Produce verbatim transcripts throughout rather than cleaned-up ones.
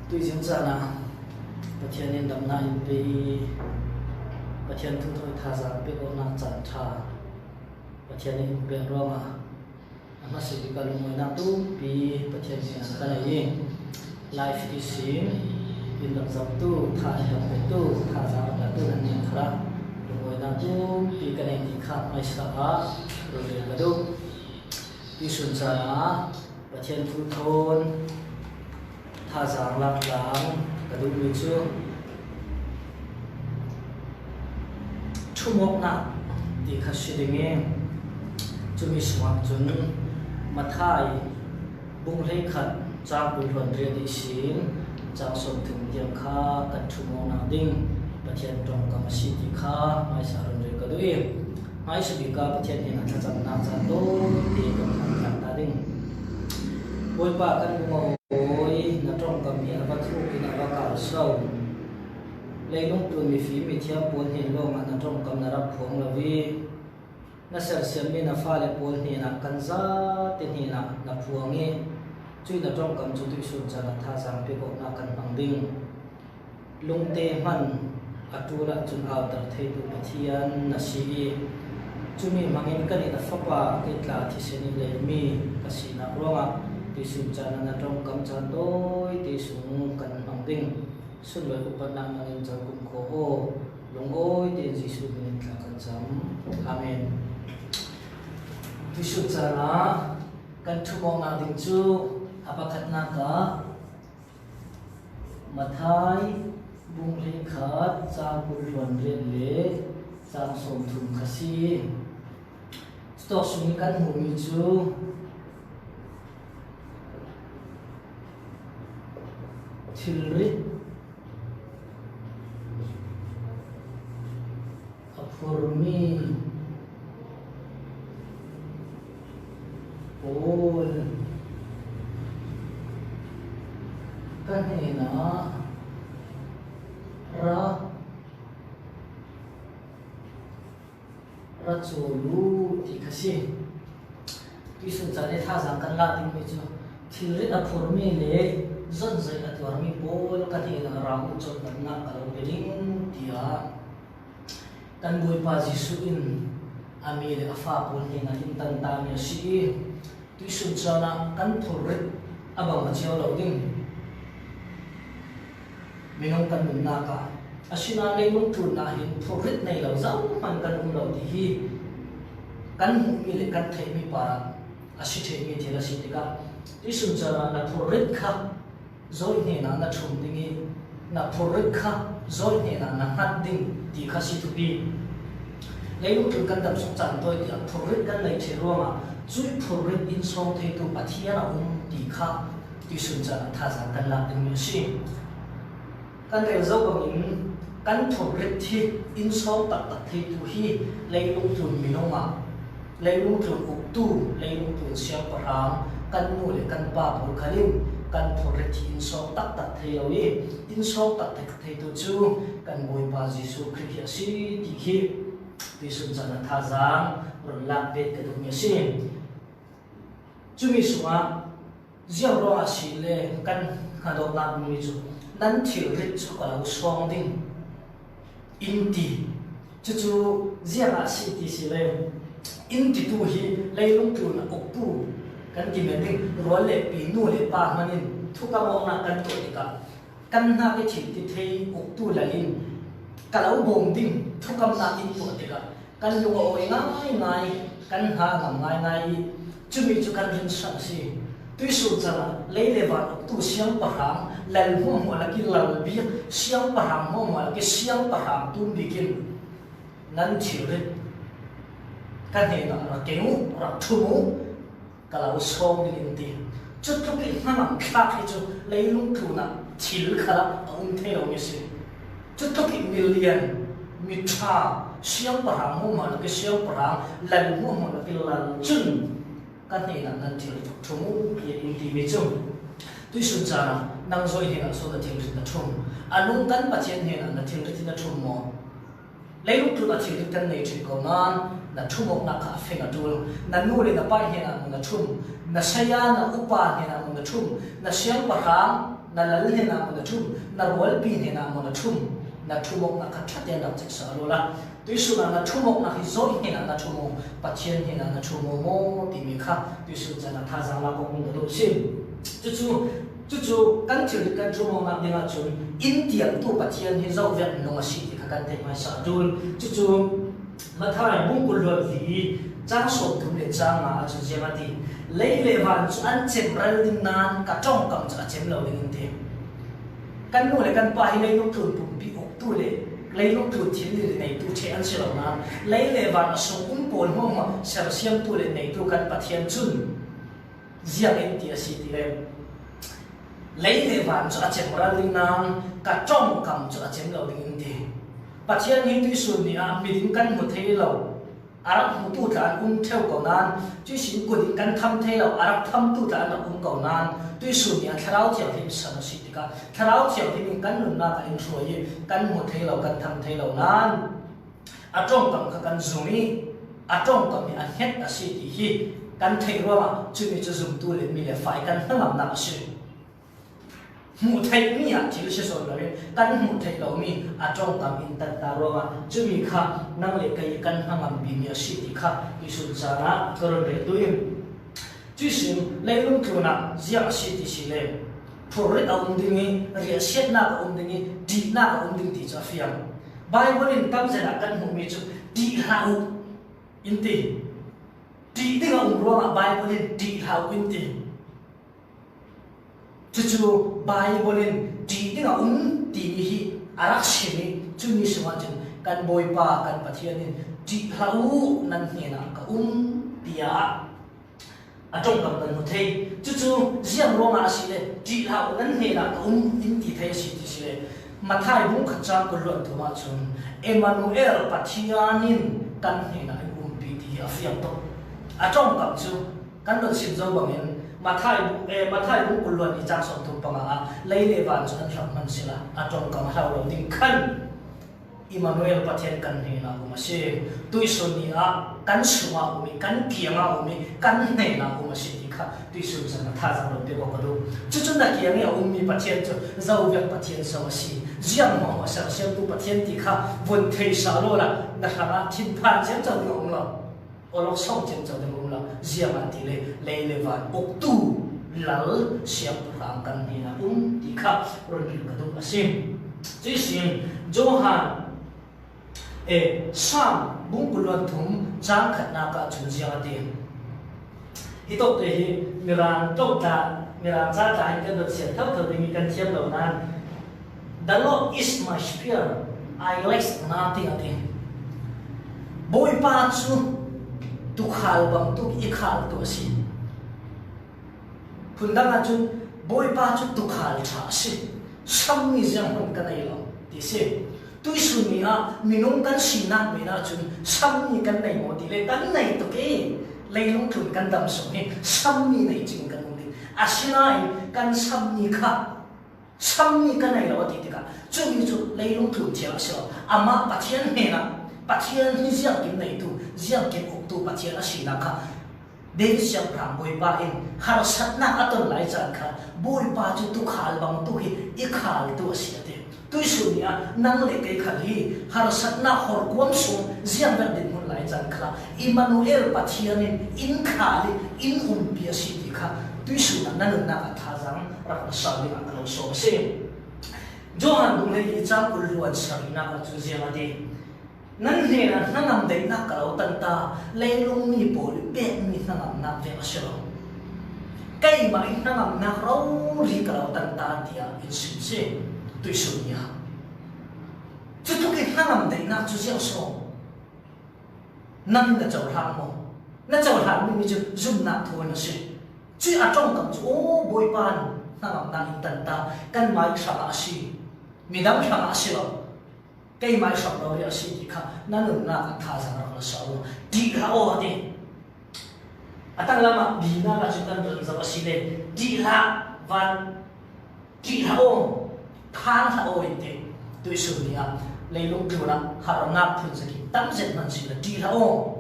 Tuizing caan ah Pathian in damna in pe i, Pathian thu thawi thazang pe awknak caan ṭha Pathian in pe ruangah a hmasa bik ah lungawinak tumpi Pathian hnenah ka nei i, live ihsin in rak zohtu, tha in rak petu, thazang rak petu nan nih khalah lungawinak tumpi ka nei ti kha hmaisa ah run rel ka duh. Tuisun caan ah Pathian thu thawn thazang lak tlang ka duhmi cu ṭhumawknak ti kha si ding i, cumi sungah cun Matthai bung hleikhat cang kul hluan riat ihsin cang sawmthum tiang kha kan ṭhumawknak ding Pathian ṭongkam a si ti kha hmaisa run rel ka duh i, hmaisa bik ah Pathian hnenah thlacamnak caan tawite kan hmang ta ding. Bawipa kan Bungawi, na ṭongkam hi a va thuk in a va kal so. Leilung tlun mifim mithiam pawl hnen lawngah na ṭongkam na rak phuang lo i, na sersiammi na fale pawl hnenah kan zate hnenah na phuang i, cuih na ṭongkam cu tuisun caan ah thazang pe awknak kan hmang ding. Lungte hman a ṭul ahcun auter theitu Pathian na si i, cumi hmangin kan i na Fapa kei tla thisen i leimi ka sinak ruangah tuisun caan ah na ṭongkam caan tawite sung kan hmang ding. Sunlawi upatnak nangin cang kumkhua aw. Lungawi tein Jesuh min in thla kan cam. Amen. Tuisun caan ah kan ṭhumawknak ding cu a pakhatnak ah Matthai bung hleikhat cang kul hluan riat le cang sawmthum kha si. Cutawk sung i kan hmuhmi cu thilrit a phurmi pawl ka hnenah ra, ra cawl u ti kha si. Tuisun caan i thazang kan lak dingmi cu thilrit a phurmi le zonzai a tuarmi pawl ka hnenah ra u, cawnpiaknak ka lo pe ding, tiah kan Bawipa Jesuh in a mi le a fa pawl hnenah in tantami a si i, tuisun caan ah kan phurrit a bang a cio lo ding. Minung kan nunnak ah, asinain leilung tlun ah hin phurrit nei lo zohhmanh kan um lo ti hi kan hmuhmi le kan theihmi parah a si ṭhehmi thil a si tikah, tuisun caan ah na phurrit kha Zawih hnenah na ṭhum ding i, na phurrit kha zawih hnenah na hngat ding ti kha si thupi. Leilung tlun kan dam suk caan tawite ah phurrit kan nei ṭheh ruangah cuih phurrit in sawng theitu Pathian a um ti kha tuisun caan ah thazang kan lak dingmi a si. Kan rel zo bangin kan phurrit hi in sawng taktak theitu hi leilung tlun minung ah, leilung tlun uktu, leilung tlun siangpahrang, kan nu le kan pa pawl khal in kan phurrit hi in sawng taktak thei lo i, in sawng taktak theitu cu kan Bawipa Jesuh Khrih hi a si ti hi tuisun caan ah thazang run lak bet ka duhmi a si. Cumi sungah ziang ruangah si le kan hnadawknak mi cu nan thilrit cu ka lo sawng ding in ti. Cucu ziangah si ti si le in titu hi leilung tlun a uktu kan ti men ding rual le pi, nu le pa hmanh in thukam awknak kan tuah tikah kan hnak i thil ti thei uktu lal in ka lo bawm ding thukamnak in tuah tikah kan lung a awi ngaingai, kan hna a ngam ngaingai i cumi cu kan rinsan a si. Tuisun caan ah lei le van uktu siangpahrang, lal hmuahhmuah lak i lal bik siangpahrang, hmuahhmuah lak i siangpahrang tum bik in nan thilrit ka hnenah rak keng u, rak ṭhum u, ka lo sawng ding in ti. Cutluk i hmanam thlak hi cu leilung tlun ah thil khalah a um thei lomi a si. Cutluk i milian, miṭha, siangpahrang hmuahhmuah lak i siangpahrang, lal hmuahhmuah lak i lal cun ka hnenah nan thil ṭhum u, tiah in timi cu tuisun caan ah nang zawih hnenah so na thilrit na ṭhum? A nung kan Pathian hnenah na thilrit hi na ṭhum maw? Leilung tlun ah thilrit kan nei ṭheh ko nain na ṭhum awknak kha a feng a ṭul. Na nu le na pa hnenah maw na ṭhum? Na saya, na upa hnenah maw na ṭhum? Na siangpahrang Na lal hnenah maw na ṭhum, na rualpi hnenah maw na ṭhum, na ṭhumawkna kha ṭha tein rak check seh law la. Tuisun ah na ṭhumawkna hi zawng hnenah na ṭhum aw, Pathian hnenah na ṭhum aw maw timi kha tuisun chan ah thazaang lak kawk ding ka duh si. Cucu, cucu kan thil kan ṭhumawkna ding ahcun in tiamtu Pathian hi zo vek nung a si ti kha kan theih hmaisa a ṭul. Cucu Matthai bung kul hluan li cang sawmthum le cang nga ahcun ziang a ti, lei le van cu an cemral ding nain ka ṭongkam cu a cem lo ding in ti. Kan nu le kan pa hi leilung tlun pumpi uktu le leilung tlun thil le neitu ṭheh an si lo nain lei le van a sung um pawl hmuahhmuah sersiamtu le neitu kan Pathian cun ziang in ti a si ti le, lei le van cu a cemral ding nain ka ṭongkam cu a cem lo ding in ti. Pathian hi tuisun ni ah miding kan hmu thei lo, a rak hmutu tla an um ṭheu ko nain, cuihsin kut in kan tham thei lo, a rak thamtu tla an rak um ko nain, tuihsun ni ah Thlarau Thianghlim san a si tikah, Thlarau Thianghlim in kan nunnak ah in hruai i kan hmu thei lo, kan tham thei lo nain, a ṭongkam kha kan zum i, a ṭongkam hi a hnget a si ti hi kan theih ruangah, cumi cu zumtu le mi le fa i kan hnangamnak a si. Hmuh theihmi ah thil si sawn loin kan hmuh theih lomi a ṭongkam in tanta ruangah cumi kha nang le kei kan hnangampimi a si ti kha tuihsun caan ah ka run rel tu in, cuihsin leilung tlun ah ziang a si ti si le phurrit a um ding i, riahsiatnak a um ding i, ṭihnak a um ding ti cu a fiang. Baibal in tamzet ah kan hmuhmi cu ṭih hlah uh in ti. Ṭih ding a um ruangah Baibal in ṭih hlah uh in ti. Cucu Baibal in ṭih ding a um timi hi a rak chim i, cumi sungah cun kan Bawipa, kan Pathian in ṭih hlah uh, nan hnenah ka um, tiah a ṭongkam kan hmu thei. Cucu ziang ruangah a si le ṭih hlah uh, nan hnenah ka um in ti thei a si ti si le, Matthai bung khat cang kul hluan thum ahcun Emmanuel Pathian in kan hnenah in umpi ti hi a fiang tuk. A ṭongkam cu kan run sim zo bangin Matthai bu-, eh, Matthai bung kul hluan li cang sawmthum panga ah lei le van cu an hloh hman sila a ṭongkam a hlo lo ding khan Emmanuel Pathian kan hnenah um a si. Tuihsun ni ah kan sungah um i, kan kiangah um i, kan hnenah um a si ti kha tuihsun caan ah thazaang lo pe ko ka duh. Cucu na kiang i a ummi Pathian cu zo vek Pathian so a si. Ziang hmahmah sersiamtu Pathian ti kha vun theisa law la, na hrangah thinphan ciamco ding a um lo. Awlok sawng ciamco ding um lo, ziangahtile lei le van uktu lal siangpahrang kan hnenah um ti kha run rel ka duh a si. Cuihsin Johan, eh, Sam bung kul hluan thum cang khatnak ah cun ziang a ti. Hi tawkte hi Mirang ṭongtla, Mirang ca tla in kan rak sian thotho ding i kan thiam lo nain, "The Lord is my shepherd, I lack nothing," a ti. Bawipa cu tuukhal bantuk i khaltu a si. Phundang ahcun Bawipa cu tuukhal ṭha a si. Sammi zianghman ka nei lo ti a si. Tuihsun ni ah minung kan sinak men ahcun sammi kan nei maw ti le kan nei tuk i, leilung tlun kan dam sung hi sammi nei cing kan um ding. Asinain kan sammi kha sammi ka nei lo a ti tikah, cumi cu leilung tlun thiang a si lo. Amah Pathian hnenah Pathian hi ziangkim neitu, ziangkim uktu Pathian a sinak kha David siangpahrang Bawipa in harsatnak a ton lai caan kha Bawipa cu tuukhal bantuk hi i khaltu a si a ti. Tuihsun ni ah nang le kei khal hi harsatnak horkuam sung ziangvek dinhmun lai caan kha Immanuel Pathian in in khal i in umpi a si ti kha tuihsun ah na nunnak ah thazaang rak na sau dingah ka lo sawm a si. Johan bung hleili cang kul hluan sarihnak ah cun ziang a ti. Nan hnenah hnangam daihnak ka lo tanta, leilung mi pawl i pekmi hnangamnak vek a si lo. Keimah i hnangamnak rori ka lo tanta, tiah in sim si, tuihsun ni ah. Cutuk i hnangam daihnak cu ziang so? Nang na cohlang maw? Na cohlang mi cu zumnak thawn a si. Cuih a ṭongkam cu, aw, Bawipa in hnangamnak in tanta, kanmah hrangah a si. Midang hrangah a si lo. Keimah i hrawk lo rih a si ti kha na nunnak ah thazaang rak na sa u. Ṭih hlah aw, a ti. A tanglam ah binak ah cun kan run zoh a si le, ṭih hlah, van, ṭih hlah aw, phang hlah aw in ti. Tuihsun ni ah leilung tlun ah harnak phun zet hi tam zet hmanh si le, ṭih hlah aw.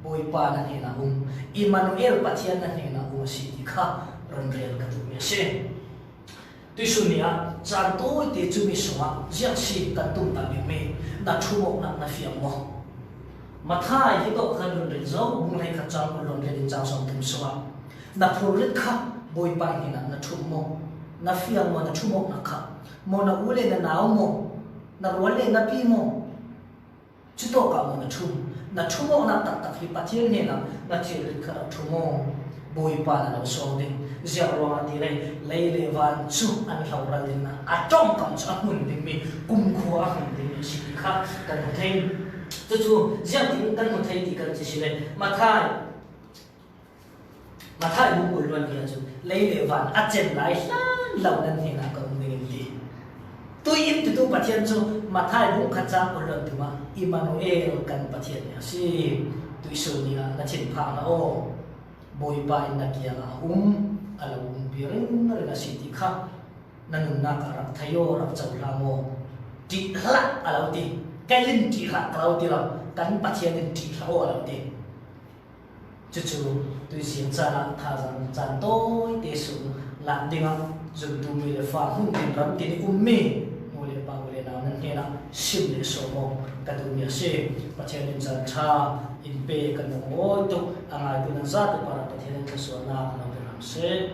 Bawipa na hnenah um, Immanuel Pathian na hnenah um a si ti kha run rel ka duhmi a si. Tuisun ni ah caan tawite cu mi sungah ziangsi kan tum ta bikmi na ṭhumawknak na fiang maw? Matthai hi tawh kan run rel zo, bung hleikhat cang kul le ding cang sawmthum sungah na phurrit kha Bawipa hnenah na ṭhum maw? Na fiang maw na ṭhumawknak kha? Maw na u le na nau maw? Na rual le na pi maw? Cutawkah maw na ṭhum? Na ṭhumawknak taktak hi Pathian hnenah na thilrit kha rak ṭhum aw. Bawipa na lo sawm ding. Ziah ruangah ti le, lei le van cu an hloral ding, a ṭongkam cu a hmun dingmi kumkhua a hmun dingmi a si ti kha kan hmu thei. Cucu ziangtin kan hmu thei ti kan ti si le, Matthai Matthai bung kul le pali ah cun lei le van a cen lai hlan lo nan hnenah ka um ding in ti. Tuih in titu Pathian cu Matthai bung khat cang kul le pali ah Immanuel kan Pathian hi a si. Tuihsun ni ah na thinphang hlah aw. Bawipa in na kiangah a um, a lo umpi ringring a si ti kha na nunnak ah rak thei aw, rak cohlang aw. Ṭih hlah a lo ti. Kei in ṭih hlah ka lo ti lo. Kan Pathian in ṭih hlah aw a lo ti. Cucu tuizing caan ah thazaang caan tawite sung lak dingah zumtu mi le fa hmun tin ram tin i ummi nu le pa u le nau nan hnenah sim le sawm aw ka duhmi a si. Pathian in caan ṭha in pe kan nung awi tuk a ngaitu nan zate parah Pathian in thluasuahnak a lo pe hram seh.